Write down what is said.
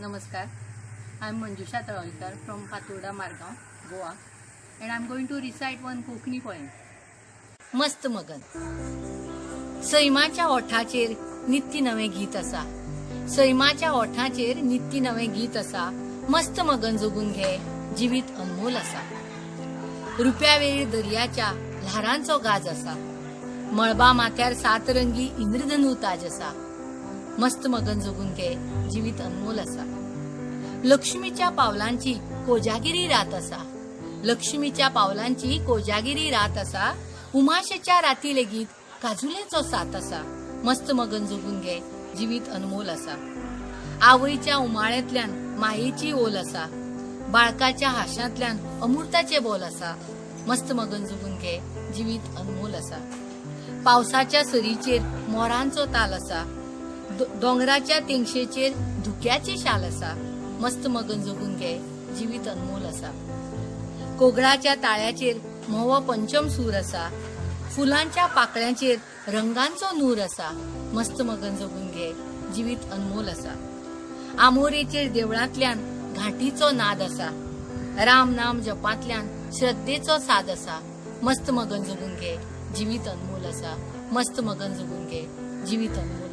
Namaskar. I am Manjusha Talwalkar from Fatorda, Margao, Goa, and I am going to recite one Konkani poem. मस्त मगन. सैमाच्या ओठाचेर नित्य नवें गीत आसा, सैमाच्या ओठाचेर नित्य नवें गीत आसा. मस्त मगन जगून घे, जिवीत अनमोल आसा. रुप्या वेळीर दर्याच्या ल्हारांचो गाज आसा, मळबा माथ्यार सात रंगी इंद्रधनू ताज आसा. मस्त मगन जगून घे, जिवीत अनमोल आसा. लक्ष्मीच्या पावलांची कोजागिरी रात आसा, लक्ष्मीच्या पावलांची कोजागिरी रात आसा. उमाशेच्या राती लेगीत काजुल्याचो साथ आसा. मस्त मगन जगून घे, जिवीत अनमोल आसा. आवयच्या उमाळ्यांतल्यान मायेची ओल आसा, बाळकाच्या हांशांतल्यान अमृताचे बोल आसा. मस्त मगन जगून घे, जिवीत अनमोल आसा. पावसाच्या सरीचेर मोरांचो ताल आसा, दोंगराच्या तेंगशेचेर धुक्याची शाल आसा. मस्त मगन जगून घे, जिवीत अनमोल आसा. कोगळाच्या ताळ्याचेर म्होवो पंचम सूर आसा, फुलांच्या पाकळ्यांचेर रंगांचो नूर आसा. मस्त मगन जगून घे, जिवीत अनमोल आसा. आमोरेचेर देवळांतल्यान घांटीचो नाद आसा, राम नाम जपांतल्यान श्रद्धेचो साद आसा. मस्त मगन जगून घे, जिवीत अनमोल आसा. मस्त मगन जगून घे, जिवीत अनमोल.